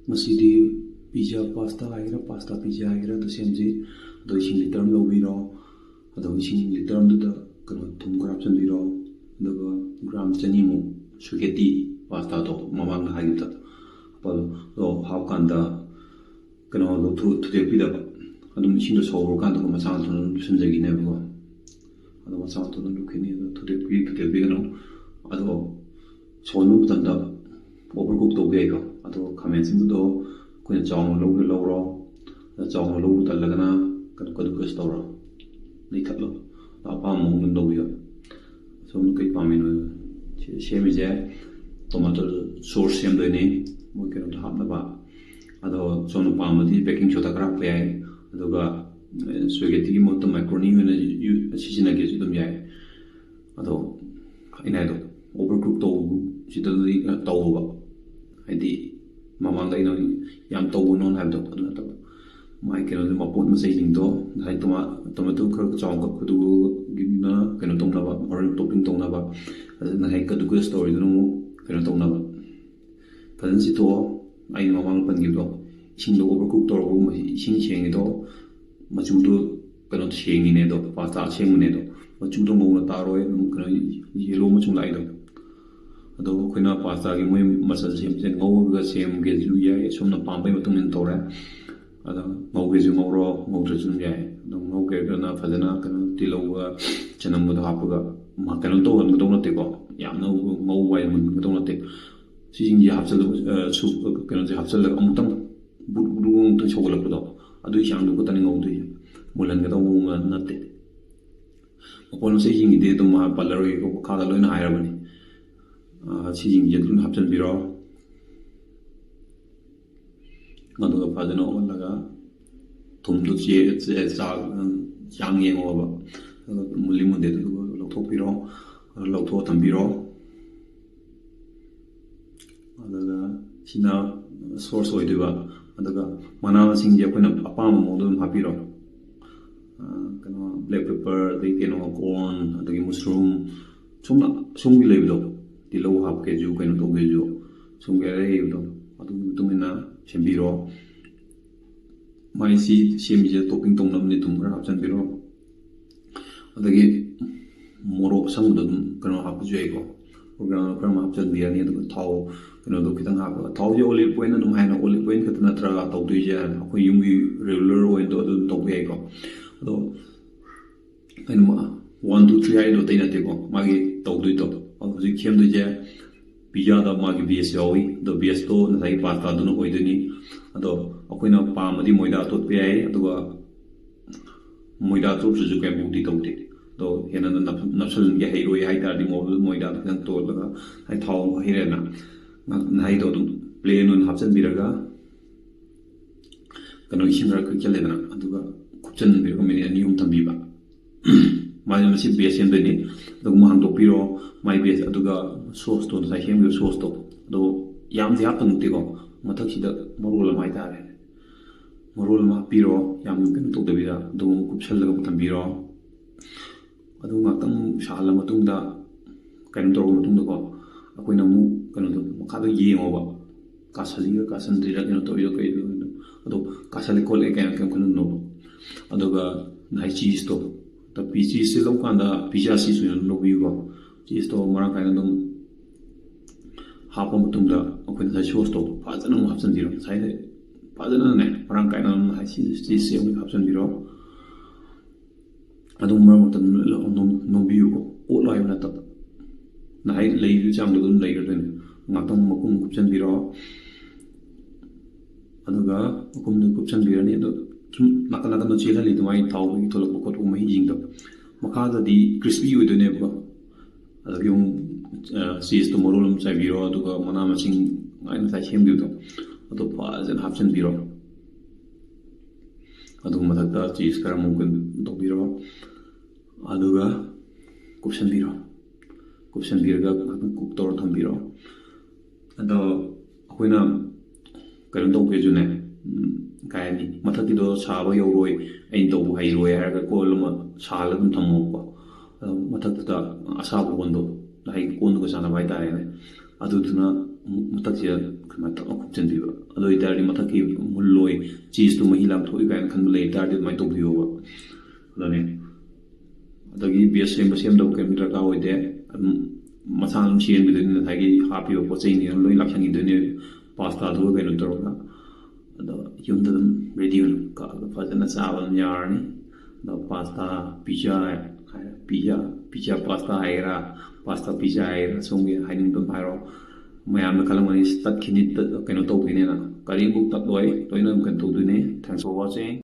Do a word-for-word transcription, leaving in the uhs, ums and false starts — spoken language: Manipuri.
ꯃꯁꯤꯗꯤ pizza pasta ꯍꯥꯏꯒꯦꯔꯥ, pasta pizza ꯍꯥꯏꯒꯦꯔꯥ, ꯑꯗꯨ ꯁꯦꯝꯁꯤ꯫ ꯑꯗꯣ ꯏꯁꯤꯡ ꯂꯤꯇꯔ ꯑꯃ ꯂꯧꯕꯤꯔꯣ꯫ ꯑꯗꯣ ꯏꯁꯤꯡ ꯂꯤꯇꯔ ꯑꯃꯗꯨꯗ ꯀꯩꯅꯣ, ꯊꯨꯝ ꯈꯔ ꯍꯥꯞꯆꯤꯟꯕꯤꯔꯣ꯫ ꯑꯗꯨꯒ ꯒ꯭ꯔꯥꯝ ꯆꯅꯤꯃꯨꯛ spaghetti pastaꯗꯣ ꯃꯃꯥꯡꯗ ꯍꯥꯏꯈꯤꯕꯗ ꯍꯥꯞꯄꯗꯣ ꯍꯥꯞꯀꯥꯟꯗ ꯀꯩꯅꯣꯗꯣ ꯊꯨ-, ꯊꯨꯗꯦꯛꯄꯤꯗꯕ꯫ ꯑꯗꯨꯝ ꯏꯁꯤꯡꯗꯣ ꯁꯧꯔꯀꯥꯟꯗꯀꯣ ꯃꯁꯥ ꯃꯊꯟꯇ ꯂꯨꯞꯁꯤꯟꯖꯈꯤꯅꯦꯕꯀꯣ꯫ ꯑꯗꯣ ꯃꯁꯥ ꯃꯊꯟꯇ ꯂꯨꯞꯈꯤꯅꯤ꯫ ꯑꯗꯣ ꯊꯨꯗꯦꯛꯄꯤ-, ꯊꯨꯗꯦꯛꯄꯤꯒꯅꯨ꯫ ꯑꯗꯣ ꯁꯧꯍꯟꯕ ꯃꯇꯝꯗ overcook ꯇꯧꯕ ꯌꯥꯏꯀꯣ꯫ ꯑꯗꯣ ꯈꯥꯃꯦꯟ ꯑꯁꯤꯟꯕꯗꯣ ꯑꯩꯈꯣꯏꯅ ꯆꯥꯎꯅ ꯂꯧꯒꯦ ꯂꯧꯔꯣ꯫ ꯑꯗꯣ ꯆꯥꯎꯅ ꯂꯧꯕ ꯇꯜꯂꯒꯅ ꯀꯩꯅꯣ, ꯀꯗꯨꯀꯁ ꯇꯧꯔꯣ, ꯂꯩꯊꯠꯂꯣ꯫ ꯑꯗꯣ ꯑꯄꯥꯝꯕ ꯃꯑꯣꯡꯗ ꯑꯗꯨꯝ ꯂꯧꯕꯤꯌꯣ꯫ ꯁꯣꯝꯅ ꯀꯩ ꯄꯥꯝꯃꯤꯅꯣ? ꯁꯤ ꯁꯦꯝꯃꯤꯁꯦ tomato sauce ꯁꯦꯝꯗꯣꯏꯅꯤ, ꯃꯣꯏ ꯀꯩꯅꯣꯗꯣ ꯍꯥꯞꯅꯕ꯫ ꯑꯗꯣ ꯁꯣꯝꯅ ꯄꯥꯝꯃꯗꯤ baking soda ꯈꯔ ꯍꯥꯞꯄ ꯌꯥꯏ꯫ ꯑꯗꯨꯒ, ꯑꯦ, spaghettiꯒꯤ ꯃꯍꯨꯠꯇ macaroni ꯑꯣꯏꯅ ꯌꯨ-, ꯁꯤꯖꯤꯟꯅꯒꯦꯁꯨ ꯑꯗꯨꯝ ꯌꯥꯏ꯫ ꯑꯗꯣ ꯑꯩꯅ ꯍꯥꯏꯗꯣ, overcook ꯇꯧꯕꯁꯤꯗꯗꯤ ꯇꯧꯕ, ꯍꯥꯏꯗꯤ ꯃꯃꯥꯡꯗ ꯑꯩꯅ ꯌꯥꯝ ꯇꯧꯒꯅꯣꯅ ꯍꯥꯏꯕꯗꯣ ꯑꯗꯨ ꯅꯠꯇꯕ, ꯃꯥꯏ ꯀꯩꯅꯣꯗꯣ, ꯃꯄꯣꯠ ꯃꯆꯩꯁꯤꯡꯗꯣ, ꯉꯁꯥꯏ ꯇꯣꯃꯥ-, tomato ꯈꯔ ꯆꯥꯎꯅ ꯀꯛꯄꯗꯨꯒꯤꯅ ꯀꯩꯅꯣ ꯇꯧꯅꯕ, ꯃꯔꯣꯏ topping ꯇꯧꯅꯕ, ꯑꯗꯨ ꯉꯁꯥꯏ ꯀꯗꯨꯀꯁ ꯇꯧꯔꯤꯗꯨꯅ ꯑꯃꯨꯛ ꯀꯩꯅꯣ ꯇꯧꯅꯕ꯫ ꯐꯖꯅ ꯆꯤꯊꯣꯛꯑꯣ꯫ ꯑꯩꯅ ꯃꯃꯥꯡꯗ ꯄꯟꯈꯤꯕꯗꯣ, ꯏꯁꯤꯡꯗꯣ overcook ꯇꯧꯔꯒ ꯃꯍꯤ, ꯏꯁꯤꯡ ꯁꯦꯡꯉꯤꯗꯣ ꯃꯆꯨꯗꯣ ꯀꯩꯅꯣ ꯁꯦꯡꯉꯤꯅꯦ ꯑꯗꯣ, pasta ꯑꯁꯦꯡꯕꯅꯦ ꯑꯗꯣ, ꯃꯆꯨꯗꯣ ꯉꯧꯅ ꯇꯥꯔꯣꯏ, ꯑꯗꯨꯝ ꯀꯩꯅꯣ yellow ꯃꯆꯨ ꯂꯥꯛꯏꯗꯣ꯫ ꯑꯗꯣ ꯑꯩꯈꯣꯏꯅ pastaꯒꯤ ꯃꯣꯏ ꯃꯆꯜ ꯁꯦꯝꯕꯁꯦ ꯉꯧꯔꯒ ꯁꯦꯝꯒꯦꯁꯨ ꯌꯥꯏ, ꯁꯣꯝꯅ ꯄꯥꯝꯕꯩ ꯃꯇꯨꯡ ꯏꯟꯅ ꯇꯧꯔꯦ꯫ ꯑꯗꯣ ꯉꯧꯒꯦꯁꯨ ꯉꯧꯔꯣ, ꯉꯧꯗ꯭ꯔꯁꯨ ꯑꯗꯨꯝ ꯌꯥꯏ꯫ ꯑꯗꯨꯝ ꯉꯧꯒꯦ ꯍꯥꯏꯔꯒꯅ ꯐꯖꯅ ꯀꯩꯅꯣ, ꯇꯤꯜꯍꯧꯒ ꯆꯅꯝꯒꯗꯣ ꯍꯥꯞꯄꯒ ꯃ-, ꯀꯩꯅꯣ ꯇꯧꯍꯟꯒꯗꯧ ꯅꯠꯇꯦꯀꯣ, ꯌꯥꯝꯅ ꯉꯧꯕ ꯍꯥꯏ ꯃꯨꯟꯒꯗꯧ ꯅꯠꯇꯦ꯫ ꯁꯤꯁꯤꯡꯁꯦ ꯍꯥꯞꯆꯤꯜꯂꯒ, ꯑ, ꯁꯨ-, ꯀꯩꯅꯣꯁꯦ ꯍꯥꯞꯆꯤꯜꯂꯒ ꯑꯃꯨꯛꯇꯪ ꯕꯨꯠ ꯕꯨꯠ ꯑꯃꯨꯛꯇꯪ ꯁꯧꯒꯠꯂꯛꯄꯗꯣ, ꯑꯗꯨꯒꯤ ꯆꯥꯡꯗꯨ ꯈꯛꯇꯅꯤ ꯉꯧꯗꯣꯏꯁꯦ꯫ ꯃꯨꯜꯍꯟꯒꯗꯧꯕ ꯅꯠꯇꯦ꯫ ꯃꯄꯣꯠ ꯃꯆꯩꯁꯤꯡꯁꯤꯗꯤ ꯑꯗꯨꯝ ꯄꯜꯂꯔꯣꯏꯒꯦꯀꯣ, ꯃꯈꯥꯗ ꯂꯣꯏꯅ ꯍꯥꯏꯔꯕꯅꯤ꯫ ꯑ, ꯁꯤꯁꯤꯡꯁꯦ ꯑꯗꯨꯝ ꯍꯥꯞꯆꯤꯟꯕꯤꯔꯣ꯫ ꯑꯗꯨꯒ ꯐꯖꯅ ꯑꯣꯠꯂꯒ ꯊꯨꯝꯗꯨ ꯆꯦ-, ꯆꯦ-, ꯆꯥ-, ꯆꯥꯡ ꯌꯦꯡꯉꯣꯕ꯫ ꯑꯗꯨꯒ ꯃꯨꯜꯂꯤ ꯃꯨꯟꯗꯦ ꯑꯗꯨꯒ ꯂꯧꯊꯣꯛꯄꯤꯔꯣ꯫ ꯂꯧꯊꯣꯛꯑ ꯊꯝꯕꯤꯔꯣ꯫ ꯑꯗꯨꯒ ꯁꯤꯅ sauce ꯑꯣꯏꯗꯣꯏꯕ꯫ ꯑꯗꯨꯒ ꯃꯅꯥ ꯃꯁꯤꯡꯁꯦ ꯑꯩꯈꯣꯏꯅ ꯑꯄꯥꯝꯕ ꯃꯑꯣꯡꯗ ꯑꯗꯨꯝ ꯍꯥꯞꯄꯤꯔꯣ꯫ ꯑ, ꯀꯩꯅꯣ, black pepper, ꯑꯗꯩ ꯀꯩꯅꯣ, corn, ꯑꯗꯒꯤ mushroom, ꯁꯨꯝꯅ ꯁꯨꯝꯒꯤ ꯂꯩꯕꯗꯣ, ꯇꯤꯜꯍꯧ ꯍꯥꯞꯀꯦꯁꯨ, ꯀꯩꯅꯣ ꯇꯧꯒꯦꯁꯨ, ꯁꯨꯝꯒꯤ ꯑꯔꯩꯕꯗꯣ, ꯑꯗꯨꯒꯤ ꯃꯇꯨꯡ ꯏꯟꯅ ꯁꯦꯝꯕꯤꯔꯣ꯫ ꯃꯥꯏꯁꯤ ꯁꯦꯝꯃꯤꯁꯦ topping ꯇꯧꯅꯕꯅꯤ, ꯊꯨꯝ ꯈꯔ ꯍꯥꯞꯆꯤꯟꯕꯤꯔꯣ꯫ ꯑꯗꯒꯤ ꯃꯣꯔꯣꯛ ꯑꯁꯪꯕꯗꯣ ꯑꯗꯨꯝ ꯀꯩꯅꯣ ꯍꯥꯞꯄꯁꯨ ꯌꯥꯏꯀꯣ꯫ ꯑꯣꯔꯒꯥꯅꯣ ꯈꯔ ꯑꯃ ꯍꯥꯞꯆꯤꯟꯕꯤꯔꯅꯤ, ꯑꯗꯨꯒ ꯊꯥꯎ ꯀꯩꯅꯣꯗꯣ ꯈꯤꯇꯪ ꯍꯥꯞꯄꯒ, ꯊꯥꯎꯁꯦ olive oil ꯑꯗꯨꯝ ꯍꯥꯏꯅ, olive oil ꯈꯛꯇ ꯅꯠꯇ꯭ꯔꯒ ꯇꯧꯗꯣꯏꯁꯦ, ꯑꯩꯈꯣꯏ ꯌꯨꯝꯒꯤ regular oilꯗꯣ ꯑꯗꯨ ꯑꯗꯨꯝ ꯇꯧꯕ ꯌꯥꯏꯀꯣ꯫ ꯑꯗꯣ ꯀꯩꯅꯣ, one two three ꯍꯥꯏꯗꯣ ꯑꯇꯩ ꯅꯠꯇꯦꯀꯣ, ꯃꯥꯒꯤ ꯇꯧꯗꯣꯏꯗꯣ꯫ ꯑꯗꯣ ꯍꯧꯖꯤꯛ ꯁꯦꯝꯗꯣꯏꯁꯦ, pizzaꯗ ꯃꯥꯒꯤ base ꯌꯥꯎꯏ꯫ ꯑꯗꯣ baseꯇꯣ ꯉꯁꯥꯏꯒꯤ pastaꯗꯨꯅ ꯑꯣꯏꯗꯣꯏꯅꯤ꯫ ꯑꯗꯣ ꯑꯩꯈꯣꯏꯅ ꯄꯥꯝꯃꯗꯤ ꯃꯣꯏꯗꯥ ꯇꯣꯠꯄ ꯌꯥꯏ, ꯑꯗꯨꯒ ꯃꯣꯏꯗꯥ ꯇꯣꯠꯇ꯭ꯔꯁꯨ ꯀꯩꯝꯕꯨꯗꯤ ꯇꯧꯗꯦ꯫ ꯑꯗꯣ ꯍꯦꯟꯅ ꯅꯞ-, ꯅꯞꯁꯤꯜꯍꯟꯒꯦ ꯍꯩꯔꯣꯏ ꯍꯥꯏ ꯇꯥꯔꯗꯤ, ꯃꯣ-, ꯃꯣꯏꯗꯥꯗꯣ ꯈꯤꯇꯪ ꯇꯣꯠꯂꯒ, ꯍꯥꯏꯗꯤ ꯊꯥꯎ ꯍꯩꯔꯦꯅ, ꯉ-, ꯉꯥꯍꯩꯗꯣ ꯑꯗꯨꯝ plain ꯑꯣꯏꯅ ꯍꯥꯞꯆꯤꯟꯕꯤꯔꯒ, ꯀꯩꯅꯣ, ꯏꯁꯤꯡ ꯈꯔ ꯈꯤꯛꯆꯜꯂꯦꯗꯅ, ꯑꯗꯨꯒ ꯀꯨꯞꯆꯟꯕꯤꯔꯒ minute ꯑꯅꯤ ꯑꯍꯨꯝ ꯊꯝꯕꯤꯕ꯫ ꯃꯥꯁꯦ ꯃꯁꯤ base ꯁꯦꯝꯗꯣꯏꯅꯤ꯫ ꯑꯗꯨꯒ ꯑꯃꯨꯛ ꯍꯥꯡꯗꯣꯛꯄꯤꯔꯣ, ꯃꯥꯏ base, ꯑꯗꯨꯒ sauceꯇꯣ, ꯉꯁꯥꯏ ꯁꯦꯝꯈꯤꯕ sauceꯇꯣ, ꯑꯗꯣ ꯌꯥꯝꯗꯤ ꯍꯥꯞꯇꯕ ꯅꯠꯇꯦꯀꯣ, ꯃꯊꯛꯁꯤꯗ ꯃꯔꯣꯜ ꯑꯃ ꯍꯥꯏꯇꯥꯔꯦ, ꯃꯔꯣꯜ ꯑꯃ ꯍꯥꯞꯄꯤꯔꯣ, ꯌꯥꯝ ꯀꯩꯅꯣ ꯇꯧꯗꯕꯤꯗ꯫ ꯑꯗꯨꯒ ꯑꯃꯨꯛ ꯀꯨꯞꯁꯜꯂꯒ ꯑꯃꯨꯛ ꯊꯝꯕꯤꯔꯣ꯫ ꯑꯗꯨ ꯉꯥꯛꯇꯪ ꯁꯥꯍꯜꯂ ꯃꯇꯨꯡꯗ, ꯀꯩꯅꯣ ꯇꯧꯔꯕ ꯃꯇꯨꯡꯗꯀꯣ, ꯑꯩꯈꯣꯏꯅ ꯑꯃꯨꯛ ꯀꯩꯅꯣꯗꯣ ꯃꯈꯥꯗꯣ ꯌꯦꯡꯉꯣꯕ, ꯀꯥꯁꯜꯂꯤꯔ ꯀꯥꯁꯟꯗ꯭ꯔꯤꯔ, ꯀꯩꯅꯣ ꯇꯧꯔꯤꯔ ꯀꯩꯗꯧꯔꯤꯅꯣ꯫ ꯑꯗꯣ ꯀꯥꯁꯜꯂꯦ ꯈꯣꯠꯂꯦ ꯀꯩꯅꯣ ꯀꯩꯝ ꯈꯜꯂꯨꯅꯣꯕ꯫ ꯑꯗꯨꯒ ꯉꯁꯥꯏ cheeseꯇꯣ, ꯄꯤ-, cheeseꯁꯦ ꯂꯧꯀꯥꯟꯗ pizza cheese ꯑꯣꯏꯅ ꯑꯗꯨꯝ ꯂꯧꯕꯤꯌꯨꯀꯣ꯫ Cheeseꯇꯣ ꯃꯔꯥꯡ ꯀꯥꯏꯅ ꯑꯗꯨꯝ ꯍꯥꯞꯄ ꯃꯇꯨꯡꯗ, ꯑꯩꯈꯣꯏꯅ ꯉꯁꯥꯏ sauceꯇꯣ ꯐꯖꯅ ꯑꯃꯨꯛ ꯍꯥꯞꯆꯤꯟꯕꯤꯔꯣ꯫ ꯉꯁꯥꯏꯗ ꯐꯖꯅꯅꯦ, ꯃꯔꯥꯡ ꯀꯥꯏꯅ ꯑꯗꯨꯝ ꯉꯁꯥꯏ cheese, cheeseꯁꯦ ꯑꯃꯨꯛ ꯍꯥꯞꯆꯤꯟꯕꯤꯔꯣ꯫ ꯑꯗꯨꯝ ꯃꯔꯛ ꯃꯔꯛꯇ ꯑꯗꯨꯝ ꯅꯣꯝ-, ꯅꯣꯝꯕꯤꯌꯨꯀꯣ꯫ ꯑꯣꯠꯂꯣ ꯍꯥꯏꯕ ꯅꯠꯇꯕ, ꯉꯁꯥꯏ ꯂꯩꯔꯤꯕ ꯆꯥꯡꯗꯣ ꯑꯗꯨꯝ ꯂꯩꯈ꯭ꯔꯗꯣꯏꯅꯦ꯫ ꯉꯥꯛꯇꯪ ꯃꯈꯨꯝ ꯀꯨꯞꯁꯟꯕꯤꯔꯣ꯫ ꯑꯗꯨꯒ ꯃꯈꯨꯝꯗꯨ ꯀꯨꯞꯁꯟꯕꯤꯔꯅꯤ꯫ ꯑꯗꯣ ꯁꯨꯝ ꯅꯥꯀꯟ ꯅꯥꯀꯟꯗ ꯆꯦꯜꯍꯜꯂꯤ ꯑꯗꯨꯃꯥꯏꯅ ꯊꯥꯎꯗꯒꯤ ꯊꯣꯛꯂꯛꯄ ꯈꯣꯠꯄ ꯃꯍꯤꯁꯤꯡꯗꯣ꯫ ꯃꯈꯥꯗꯗꯤ crispy ꯑꯣꯏꯗꯣꯏꯅꯦꯕꯀꯣ꯫ ꯑꯗꯒꯤ ꯑꯃꯨꯛ, ꯑ, cheeseꯇꯣ ꯃꯔꯣꯜ ꯑꯃ ꯆꯥꯏꯕꯤꯔꯣ, ꯑꯗꯨꯒ ꯃꯅꯥ ꯃꯁꯤꯡ ꯉꯁꯥꯏ ꯁꯦꯝꯈꯤꯕꯗꯣ, ꯑꯗꯨ ꯐꯖꯅ ꯍꯥꯞꯆꯤꯟꯕꯤꯔꯣ꯫ ꯑꯗꯨꯒ ꯃꯊꯛꯇ cheese ꯈꯔ ꯑꯃꯨꯛ ꯀꯩꯅꯣ ꯇꯧꯕꯤꯔꯣ, ꯑꯗꯨꯒ ꯀꯨꯞꯁꯟꯕꯤꯔꯣ꯫ ꯀꯨꯞꯁꯟꯕꯤꯔꯒ ꯉꯥꯛꯇꯪ cook ꯇꯧꯔ ꯊꯝꯕꯤꯔꯣ꯫ ꯑꯗꯣ ꯑꯩꯈꯣꯏꯅ ꯀꯩꯅꯣ ꯇꯧꯒꯦꯁꯨꯅꯦ, ꯎꯝ, ꯀꯩ ꯍꯥꯏꯅꯤ, ꯃꯊꯛꯀꯤꯗꯣ ꯁꯥꯕ ꯌꯧꯔꯣꯏ, ꯑꯩꯅ ꯇꯧꯕ ꯍꯩꯔꯣꯏ ꯍꯥꯏꯔꯒ ꯀꯣꯜ ꯑꯃ ꯁꯥꯍꯜꯂ ꯑꯗꯨꯝ ꯊꯝꯃꯣꯕꯀꯣ꯫ ꯑꯗꯣ ꯃꯊꯛꯇꯨꯗ ꯑꯁꯥꯕ ꯀꯣꯟꯗꯣ, ꯍꯥꯏꯗꯤ ꯀꯣꯟꯗꯨꯒ ꯆꯥꯟꯅꯕ ꯍꯥꯏꯇꯥꯔꯦꯅꯦ, ꯑꯗꯨꯗꯨꯅ ꯃꯊꯛꯁꯤꯗ ꯑꯗꯨꯃꯥꯏꯅ ꯇꯞꯅ ꯈꯨꯞꯆꯤꯟꯕꯤꯕ꯫ ꯑꯗꯨ ꯑꯣꯏꯇꯥꯔꯗꯤ ꯃꯊꯛꯀꯤ ꯃꯨꯜꯂꯣꯏ, ꯆꯤꯁꯇꯨ ꯃꯍꯤ ꯂꯥꯡꯊꯣꯛꯏ ꯀꯥꯏꯅ ꯈꯟꯕ ꯂꯩ ꯇꯥꯔꯗꯤ ꯑꯗꯨꯃꯥꯏꯅ ꯇꯧꯕꯤꯌꯣꯕ꯫ ꯑꯗꯨꯅꯦ꯫ ꯑꯗꯒꯤ ꯕꯦꯁ ꯁꯦꯝꯕ ꯁꯦꯝꯗꯕ ꯀꯔꯤꯝ ꯗꯔꯀꯥꯔ ꯑꯣꯏꯗꯦ꯫ ꯑꯗꯨꯝ ꯃꯁꯥꯅ ꯑꯗꯨꯝ ꯁꯦꯝꯈꯤꯗꯣꯏꯅꯤ, ꯉꯁꯥꯏꯒꯤ ꯍꯥꯞꯄꯤꯕ ꯄꯣꯠ ꯆꯩꯁꯤꯡꯗꯣ ꯂꯣꯏ ꯂꯥꯛꯁꯟꯈꯤꯗꯣꯏꯅꯦ ꯄꯥꯁꯇꯥꯗꯨꯒ ꯀꯩꯅꯣ ꯇꯧꯔꯒ꯫ ꯑꯗꯣ ꯌꯨꯝꯗ ꯑꯗꯨꯝ ꯔꯦꯗꯤ ꯑꯣꯏꯅ ꯀꯛꯑꯒ ꯐꯖꯅ ꯆꯥꯕ ꯑꯗꯨꯝ ꯌꯥꯔꯅꯤ꯫ ꯑꯗꯣ pasta, pizza, pizza, pizza pasta ꯍꯥꯏꯒꯦꯔꯥ, ꯄꯥꯁꯇꯥ ꯄꯤꯖꯥ ꯍꯥꯏꯒꯦꯔꯥ, ꯁꯣꯝꯒꯤ ꯍꯥꯏꯅꯤꯡꯕ ꯑꯗꯨꯝ ꯍꯥꯏꯔꯣ꯫ ꯃꯌꯥꯝꯅ ꯈꯜꯂꯝꯒꯅꯤ, "ꯑꯁ, ꯇꯠꯈꯤꯅꯤ, ꯇꯠ-, ꯀꯩꯅꯣ ꯇꯧꯈꯤꯅꯦꯅ"꯫ ꯀꯔꯤꯝꯐꯥꯎ ꯇꯠꯂꯣꯏ, ꯂꯣꯏꯅ ꯑꯗꯨꯝ ꯀꯩꯅꯣ ꯇꯧꯗꯣꯏꯅꯦ꯫ Thanks for watching꯫